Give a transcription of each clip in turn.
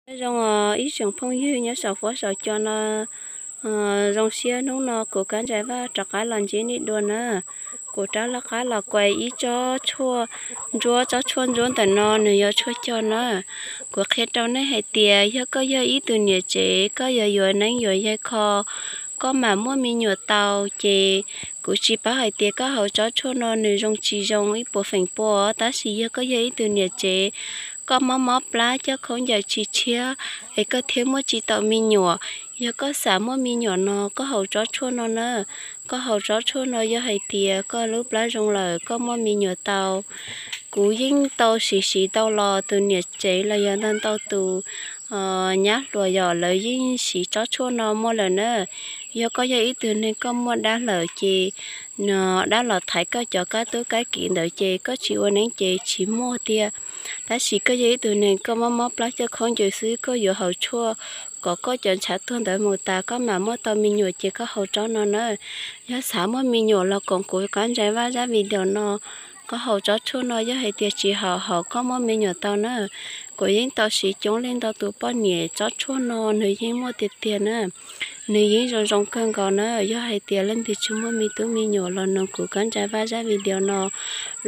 Nyob zoo ib tsoom phooj ywg nyob saum huab saum cua no, zoo siab hnub no kuv Kab Ntsais Vaj rov qab los ntsib nej dua na. Kuv rov qab los kuas ib tsob tshuaj ntsuab, tsob tshuaj ntsuab ntawm no nws yog tshuaj cog na. Kuv qhia rau nej hais tias yog koj yog ib tug niam tsev, koj yog yuav neeb yuav yaig kho, koj mam muaj me nyuam tau, ces kuv tsis paub hais tias koj haus tsob tshuaj no nws zoo tsis zoo ib puas feem pua, tab sis yog koj yog ib tug niam tsev, koj mob mob plab coj khaub ncaws tsis tshiab, es koj thiaj muaj tsis tau me nyuam. Yog koj xav muaj me nyuam no koj haus tsob tshuaj no na. Koj haus tsob tshuaj no yog hais tias koj lub plab zoo lawm koj muaj me nyuam tau. Kuv yeej tau siv siv tau los tus niam tsev los yog ntau ntau tus nyab hluas yom lawv yeej siv tsob tshuaj no muaj lawm na. Yog koj yog ib tug neeg koj muaj dab lawm ces dab los thaiv koj cov kab tub kab kiv ntawd ces koj tsis ua neeb ces tsis muaj tiag. Tab sis koj yog ib tug neeg koj mob mob plab coj khaub ncaws xwb koj yuav haus tshuaj kom koj cov ntshav tuag ntawd mus tas koj mam muaj tau me nyuam ces koj haus tsob no na. Yog xav muaj me nyuam los koom kuv Kab Ntsais Vaj zaj video no, koj haus tsob tshuaj no yog hais tias tsis haus haus koj muaj me nyuam tau na. Kuv yeej tau siv coob leej ntau tus poj niam tsob tshuaj no nws yeej muaj tiag tiag na. Nws yeej zoo zoo kawg nkaus na. Yog hais tias leej twg tsis muaj me tub me nyuam los noog kuv Kab Ntsais Vaj zaj video no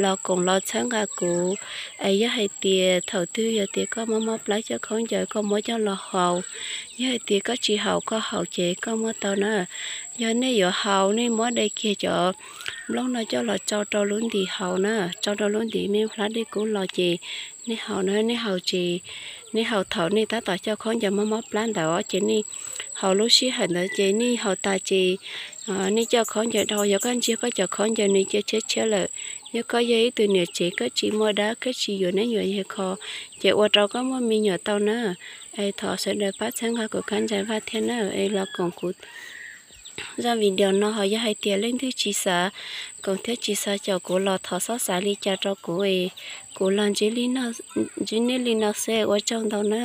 los koom los txhawb nqa kuv. Es yog hais tias thaum twg yog tias koj mob mob plab coj khaub ncaws koj muab coj los haus. Yog hais tias koj tsis haus koj haus ces koj muaj tau na. Yog nej yuav haus nej muab de kiag cov nplooj no coj los tsau rau lub ntim haus na, tsau rau lub ntim me hlab dej kub los ces nej haus na, nej haus ces nej haus thaum nej tab tom coj khaub ncaws mob mob plab ntawd ces nej haus lub sij hawm ntawd ces nej haus tas ces nej coj khaub ncaws rau, yog koj ntsia koj cov khaub ncaws nws cia tshiab tshiab lawm, yog koj yog ib tug niam tsev koj tsis muaj dab koj tsis yuav neeb yuav yaig kho, ces ua rau koj muaj me nyuam tau na. Es thov sawv daws pab txhawb nqa kuv Kab Ntsais Vaj thiab na, es los koom kuv zaj video no ho yog hais tias leej twg tsis xav koom thiab tsis xav caum kuv los thov xob xav li cas rau kuv es kuv los ntsib nej li no xwb, ua tsaug ntau na.